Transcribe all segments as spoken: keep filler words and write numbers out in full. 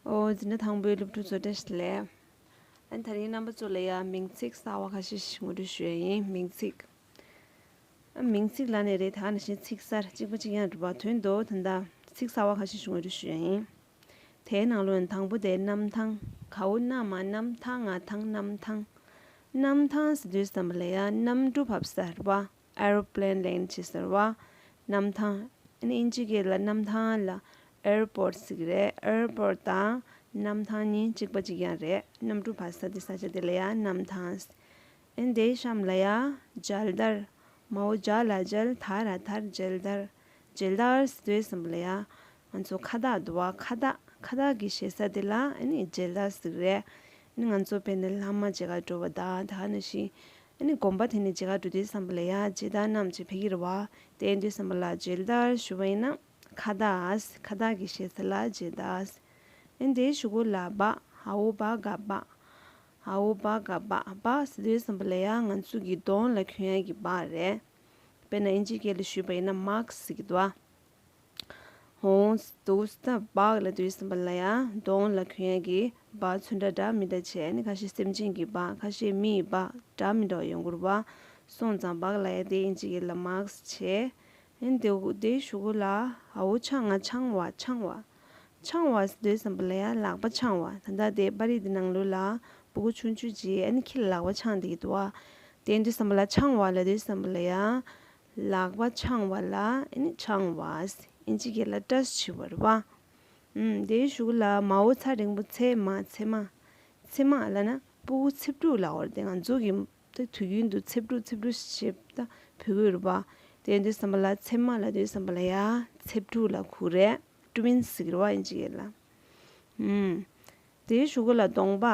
ཨོ། འཛིན་གྲྭ་དང་པོའི་སློབ་ཕྲུག་ཚོ་བཀྲ་ཤིས་བདེ་ལེགས། ཨ་ནི་དེ་རིང་རྣམ་པ་ཚོ་ལ་ཡ་མིང་ཚིག་གསར་བ་ཁ་ཤས་ཤིག་ངོ་སྤྲོད་ཞུ་ཡ་ཡིན། མིང་ཚིག་ཨ། མིང་ཚིག་ལབ་ནས་རེད། ད་ནང་བཞིན་ཚིག་གསར་གཅིག་པ་གཅིག་རྐྱང་རེད་པ། དོན་དུ་ད་ལྟ་ཚིག་གསར་བ་ཁ་ཤས་ཤིག་ངོ་སྤྲོད་ཞུ་ཡ་ཡིན། དེའི་ནང་ལོགས་ནས་དང་པོ་དེ་གནམ་ཐང་། ག་འོ་གནམ་མ་གནམ། ཐང་ང་ཐང་། གནམ་ཐང་། གནམ་ཐང་ཟེར་དུས་ཙམ་པ་ལ་ཡ་གནམ་གྲུ་བབས་ས་རེད་པ། Aeroplane land བྱེད་ས་རེད་པ། གནམ་ཐང་། ཨ་ནི་ཨིན་ཇི་སྐད་ལ་གནམ་ཐང་ལ་airport ཟེར་གི་རེད། airport དང་གནམ་ཐང་གཉིས་གཅིག་པ་གཅིག་རྐྱང་རེད། གནམ་གྲུ་བབས་ས་དེ་ས་ཆ་དེ་ལ་ཡ་གནམ་ཐང་། ཨ་ནི་དེའི་གཤམ་ལ་ཡ་མཇལ་དར། མ་འོ་མཇལ་ལ་མཇལ། དར་ར་དར། མཇལ་དར། མཇལ་དར་ཟེར་དུས་ཙམ་པ་ལ་ཡ་ང་ཚོ་ཁ་བཏགས་འདུག་པ། ཁ་བཏགས། ཁ་བཏགས་ཀྱི་ཞེ་ས་དེ་ལ་ཨ་ནི་མཇལ་དར་ཟེར་གི་རེད། ཨ་ནི་ང་ཚོ་དཔེར་ན་ལྷ་མོ་མཇལ་ག་འགྲོ་བ་དང་། ད་ག་ནང་བཞིན་ཨ་ནི་དགོན་པ་དེ་ནས་མཇལ་ག་འགྲོ་དུས་ཙམ་པ་ལ་ཡ་མཇལ་དར་བསྣམས་བྱས་ཕེབས་ཀྱི་རེད་པ། དེ་ཡིན་དུས་ཙམ་པ་ལ་མཇལ་དར་ཞུ་བ་ཡིན་ན་ཁ་བཏགས། ཁ་བཏགས་ཀྱི་ཞེ་ས་ལ་མཇལ་དར། ཨ་ནི་དེའི་གཞུག་གུ་ལ་སྦག། འ་འོ་སྦ་ག་སྦག། འ་འོ་སྦ་ག་སྦག། སྦག་ཟེར་དུས་ཙམ་པ་ལ་ཡ་ང་ཚོ་གི་གདོང་ལ་གྱོན་ཡ་གི་སྦག་རེད། དཔེར་ན་ཨིན་ཇི་སྐད་ལ་ཞུས་པ་ཡིན་ན་mask ཟེར་གི་འདུག་པ། འོང་འདུག་སྟབས་སྦག་ལབ་དུས་ཙམ་པ་ལ་ཡ་གདོང་ལ་གྱོན་ཡ་གི་སྦག་ཚོན་ཁྲ་འདྲ་མི་འདྲ་བྱས། ཨ་ནི་ཁ་ཤས་སེམས་ཅན་གྱི་སྦག། ཁ་ཤས་མི་ཡི་སྦག། འདྲ་མི་འདྲ་བ་ཡོང་གི་རེད་པ། སོང་ཙང་སྦག་ལབ་ཡ་དེ་ཨིན་ཇི་སྐད་ལ་mask བྱས། ཨ་ནི་དེ་དེའི་གཞུག་གུ་ལ་འ་འོ་འཕྱང་ང་འཕྱང་བ། འཕྱང་བ། འཕྱང་བ་ཟེར་དུས་ཙམ་པ་ལ་ཡ་ལག་པ་འཕྱང་བ། ད་ལྟ་དེ་པར་རིས་དེ་ནང་ལོགས་ལ་སྤུ་གུ་ཆུང་ཆུང་ཅིག་ཨ་ནི་ཁྱི་ལ་ལག་པ་འཕྱང་བསྡད་ཀྱི་འདུག་པ། དེ་ཡིན་དུས་ཙམ་པ་ལ་འཕྱང་བ་ལབ་དུས་ཙམ་པ་ལ་ཡ་ལག་པ་འཕྱང་བ་ལ་ཨ་ནི་འཕྱང་བ། ཨིན་ཇི་སྐད་ལ་touch བྱེད་པ་རེད་པ། ཨུམ། དེའི་གཞུག་གུ་ལ་མ་འོ་ཚ་འགྲེང་བུ་ཚེ་མ། ཚེ་མ། ཚེ་མ་ལབ་ན་སྤུ་གུ་ཚེ་ཕྲུག་ལབ་པ་རེད། དེ་ང་ཚོ་གི་ད་དུས་རྒྱུན་དུ་ཚེ་ཕྲུག་ཚེ་ཕྲུག་ཞེས་ད་འབོད་ཀྱི་ཡོད་རེད་པ། དེ་ཡིན་དུས་ཙམ་པ་ལ་ཚེ་མ་ལབ་དུས་ཙམ་པ་ལ་ཡ་ཚེ་ཕྲུག་ལ་གོ་རེད། twins ཟེར་གི་རེད་པ་ཨིན་ཇི་སྐད་ལ། ཨུམ། དེའི་གཞུག་གུ་ལ་གདོང་པ།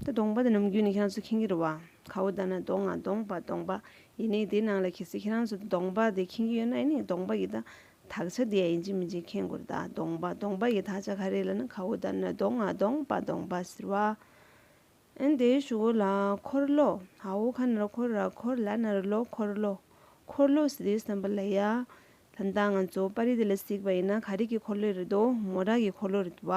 ད་གདོང་པ་དེ་ནམ་རྒྱུན་ནས་ཁྱེད་རང་ཚོ་མཁྱེན་གྱི་རེད་པ། ག་འོ་ད་ན་གདོང་ང་གདོང་། པ་གདོང་པ། ཡིན་ནའི་དེའི་ནང་ལ་གལ་སྲིད་ཁྱེད་རང་ཚོ་གདོང་པ་དེ་མཁྱེན་གྱི་ཡོད་ན་ཨ་ནི་གདོང་པ་གི་ད་དག་ཆ་དེ་ཡ་ཡིན་གཅིག་མིན་གཅིག་མཁྱེན་དགོས་རེད། ད་གདོང་པ། གདོང་པ་གི་དག་ཆ་ག་རེ་ལབ་ན་ག་འོ་ད་ན་གདོང་ང་གདོང་། པ་གདོང་པ་ཟེར་བ། ཨ་ནི་དེའི་གཞུག་གུ་ལ་འཁོར་ལོ། འ་འོ་ཁ་ན་རོ་འཁོར། ར་འཁོར། ལ་ན་རོ་ལོ། འཁོར་ལོ། འཁོར་ལོ་ཟེར་དུས་ཙམ་པ་ལ་ཡ་ད་ལྟ་ང་ཚོ་པར་རིས་དེ་ལ་གཟིགས་པ་ཡིན་ན་ག་རེ་གི་འཁོར་ལོ་རེད་འདུག་མོ་ཊ་གི་འཁོར་ལོ་རེད་འདུག་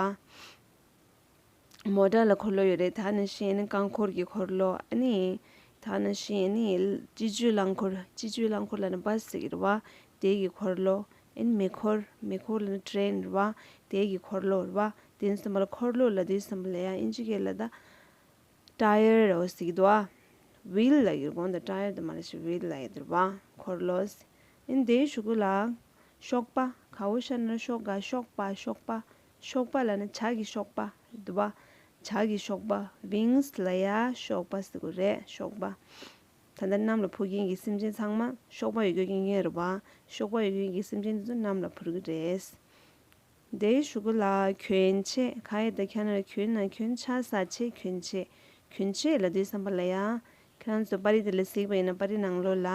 པ། མོ་ཊ་ལ་འཁོར་ལོ་ཡོད་རེད། ད་ནང་བཞིན་ཨ་ནི་རྐང་འཁོར་གྱི་འཁོར་ལོ། ཨ་ནི་ད་ནང་བཞིན་ཨ་ནི་སྤྱི་སྤྱོད་རླངས་འཁོར། སྤྱི་སྤྱོད་རླངས་འཁོར་ལབ་ན་བྷ་སི་ཟེར་གྱི་རེད་པ། དེ་གི་འཁོར་ལོ། ཨ་ནི་མེ་འཁོར། མེ་འཁོར་ལབ་ན་ཊེ་རེན་རེད་པ། དེ་གི་འཁོར་ལོ་རེད་པ། དེ་ནས་ཙམ་པ་ལ་འཁོར་ལོ་ལབ་དུས་ཙམ་པ་ལ་ཡ་ཨིན་ཇི་སྐད་ལ་ད་ཊ་ཡར་རེད་པ་ཟེར་གྱི་འདུག་ཨ། ཝིལ་ལབ་ཀྱི་རེད། གོང་དུ་ཊ་ཡར་དེ་མ་རེད་ཤག་ཝིལ་ལབ་ཡ་དེ་རེད་པ། འཁོར་ལོ། ཨ་ནི་དེའི་གཞུག་གུ་ལ་གཤོག་པ། ག་འོ་ཤ་ན་རོ་གཤོག་ག་གཤོག། པ་གཤོག་པ། གཤོག་པ་ལབ་ན་བྱ་གི་གཤོག་པ་རེད་འདུག་པ། བྱ་གི་གཤོག་པ། ཝིང་སི་ལ་ཡ་གཤོག་པ་ཟེར་དགོས་རེད། གཤོག་པ། ད་ལྟ་གནམ་ལ་འཕུར་མཁན་གྱི་སེམས་ཅན་ཚང་མ་གཤོག་པ་ཡོད་རྒྱུ་རྐྱང་རྐྱང་རེད་པ། གཤོག་པ་ཡོད་མཁན་གྱི་སེམས་ཅན་དེ་ཚོ་གནམ་ལ་འཕུར་གྱི་རེད། དེའི་གཞུག་གུ་ལ་གྱོན་ཆས། ག་ཡ་ད་ཁྱ་ན་རོ་གྱོན་ན་གྱོན། ཆ་ས་ཆས། གྱོན་ཆས། གྱོན་ཆས་ལབ་དུས་ཙམ་པ་ལ་ཡ་ཁྱེད་རང་ཚོ་པར་རིས་དེ་ལ་གཟིགས་པ་ཡིན་ན་པར་རིས་ནང་ལོགས་ལ་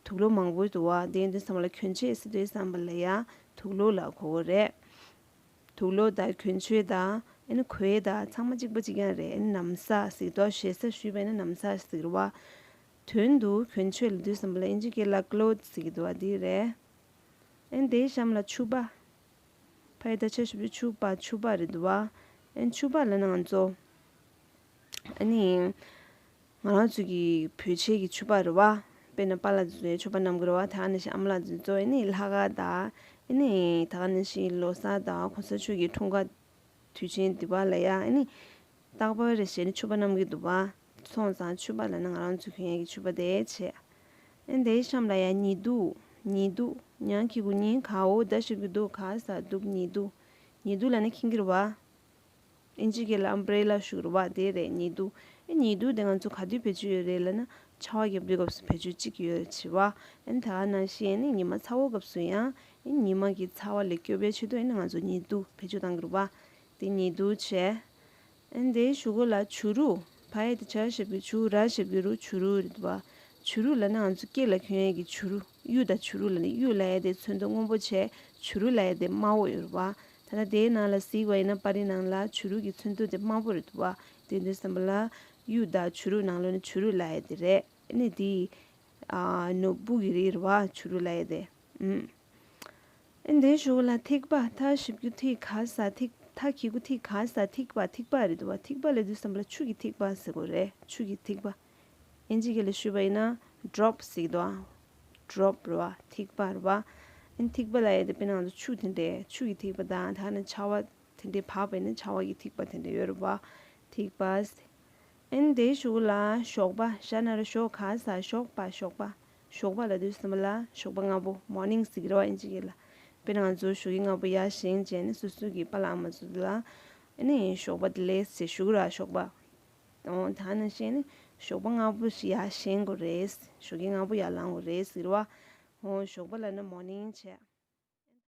དུག་སློག་མང་པོ་འདུག་པ། དེ་ཡིན་དུས་ཙམ་པ་ལ་གྱོན་ཆས་ཟེར་དུས་ཙམ་པ་ལ་ཡ་དུག་སློག་ལ་གོ་གི་རེད། དུག་སློག་དང་གྱོན་ཆས་དང་ཨ་ནི་གོས་དང་ཚང་མ་གཅིག་པ་གཅིག་རྐྱང་རེད། ཨ་ནི་ན་བཟའ་ཟེར་གྱི་འདུག་ཞེ་ས་ཞུས་པ་ཡིན་ན་ན་བཟའ་ཟེར་གྱི་རེད་པ། དོན་དུ་གྱོན་ཆས་ལབ་དུས་ཙམ་པ་ལ་ཨིན་ཇི་སྐད་ལ་ཀློ་ཐི་ཟེར་གྱི་འདུག་པ། འདི་རེད། ཨ་ནི་དེའི་གཤམ་ལ་ཕྱུ་པ། ཕ་ཡ་བཏགས་ཕྱ་ཞབས་ཀྱུ་ཕྱུ། པ། ཕྱུ་པ་རེད་འདུག་པ། ཨ་ནི་ཕྱུ་པ་ལབ་ན་ང་ཚོ་ཨ་ནི་ང་རང་ཚོ་གི་བོད་ཆས་ཀྱི་ཕྱུ་པ་རེད་པ། དཔེར་ན་པཱ་ལགས་ཚོས་ཕྱུ་པ་བསྣམས་ཀྱི་རེད་པ། ད་ག་ནང་བཞིན་ཨ་མ་ལགས་ཚོས་ཨ་ནི་ལྷག་དཀར་དང་ཨ་ནི་ད་ག་ནང་བཞིན་ལོ་གསར་དང་གོང་ས་མཆོག་གི་འཁྲུངས་སྐར་དུས་ཆེན་འདི་པ་ལ་ཡ་ཨ་ནི་རྟག་པར་རེ་བཞིན་ཕྱུ་པ་བསྣམས་ཀྱི་འདུག་པ། སོང་ཙང་ཕྱུ་པ་ལབ་ན་ང་རང་ཚོ་གྱོན་ཡས་ཀྱི་ཕྱུ་པ་དེ་བྱས། ཨ་ནི་དེའི་གཤམ་ལ་ཡ་ཉི་གདུགས། ཉི་གདུགས། ཉ་གི་གུ་ཉི། ག་འོ་ད་ཞབས་ཀྱུ་གདུགས། ག་ས་གདུགས། ཉི་གདུགས། ཉི་གདུགས་ལབ་ན་མཁྱེན་གྱི་རེད་པ། ཨིན་ཇི་སྐད་ལ་ཨམ་བྷི་རེ་ལ་ཞུ་གི་རེད་པ། དེ་རེད། ཉི་གདུགས། ཨ་ཉི་གདུགས་དེ་ང་ཚོ་ག་དུས་བེད་སྤྱོད་ཡོད་རེད་ལབ་ན་ཆར་པ་བརྒྱབ་དུས་སྐབས་སུ་བེད་སྤྱོད་བྱེད་ཀྱི་ཡོད་རེད་བྱས་པ། ཨ་ནི་ད་ག་ནང་བཞིན་ཨ་ནི་ཉི་མ་ཚ་བོ་སྐབས་སུ་ཡང་ཨ་ནི་ཉི་མ་གི་ཚ་བ་ལས་སྐྱོབ་པའི་ཆེད་དུ་ཨ་ནི་ང་ཚོ་ཉི་གདུགས་བེད་སྤྱོད་བཏང་གི་རེད་པ། དེ་ཉི་གདུགས་བྱས། ཨ་ནི་དེའི་གཞུག་གུ་ལ་བྱུ་རུ། ཕ་ཡ་བཏགས་བྱ་ཞབས་ཀྱུ་བྱུ། ར་ཞབས་ཀྱུ་རུ། བྱུ་རུ་རེད་འདུག་པ། བྱུ་རུ་ལབ་ན་ང་ཚོ་སྐེ་ལ་གྱོན་ཡས་ཀྱི་བྱུ་རུ། གཡུ་དང་བྱུ་རུ་ལབ་ན་གཡུ་ལབ་ཡས་དེ་ཚོན་མདོག་སྔོན་པོ་བྱས། བྱུ་རུ་ལབ་ཡས་དེ་དམར་པོ་ཡོད་རེད་པ། ད་ལྟ་དེའི་ནང་ལ་གཟིགས་པ་ཡིན་ན་པར་རིས་ནང་ལ་བྱུ་རུ་གི་ཚོན་མདོག་དེ་དམར་པོ་རེད་འདུག་པ། དེ་དུས་ཙམ་པ་ལ་གཡུ་དང་བྱུ་རུ་ནང་ལོགས་ནས་བྱུ་རུ་ལབ་ཡས་དེ་རེད། ཨ་ནི་དེ་ཨ་ནོར་བུ་གི་རིགས་རེད་པ། བྱུ་རུ་ལབ་ཡས་དེ། ཨུམ། ཨ་ནི་དེའི་གཞུག་ལ་ཐིགས་པ། ཐ་ཞབས་ཀྱུ་ཐི། ག་ས་ཐིགས། ཐ་གི་གུ་ཐིག་ག་ས་ཐིགས་པ་ཐིགས་པ་རེད་འདུག་བ། ཐིགས་པ་ལབ་དུས་ཙམ་པ་ལ་ཆུ་གི་ཐིགས་པ་ཟེར་དགོས་རེད། ཆུ་གི་ཐིགས་པ། ཨིན་ཇི་སྐད་ལ་ཞུས་པ་ཡིན་ན་ཌོབ་ཟེར་གྱི་འདུག་ཨ། ཌོབ་རེད་བ། ཐིགས་པ་རེད་བ། ཨིན་ཐིགས་པ་ལབ་ཡས་དེ་དཔེར་ན་ང་ཚོ་ཆུ་དེ་འདྲས་ཆུ་གི་ཐིགས་པ་དང་ད་ནི་ཆར་པ་དེ་འདྲས་བབས་པ་ཡིན་ན་ཆར་པ་གི་ཐིགས་པ་དེ་འདྲས་ཡོད་རེད་བ། ཐིགས་པ། ཨིན་དེའི་གཞུག་ལ་ཞོགས་པ། ཞ་ན་རོ་ཞོ་ག་ས་ཞོགས་པ་ཞོགས་པ། ཞོགས་པ་ལབ་དུས་ཙམ་པ་ལ་ཞོགས་པ་སྔ་པོ་མོར་ནིང་ཟེར་གྱི་རེད་བ་ཨིན་ཇི་སྐད་ལ། དཔེར་ན་ང་ཚོ་ཞོགས་ཀས་སྔ་པོ་ཡར་བཞེངས་བྱས་ནས་སོ་སོ་གི་པཱ་ལགས་ཨ་མ་ཚོ་ལ་ཨ་ནི་ཞོགས་པ་བདེ་ལེགས་ཟེར་ཞུ་གི་རེད་ཞོགས་པ། འོ་ད་ནང་བཞིན་ནི་ཞོགས་པ་སྔ་པོ་ཞིག་ཡར་བཞེངས་དགོས་རེད། ཞོགས་ཀས་སྔ་པོ་ཡར་ལངས་དགོས་རེད་ཟེར་བ། འོ་ཞོགས་པ་ལབ་ན་མོར་ནིང་བྱས།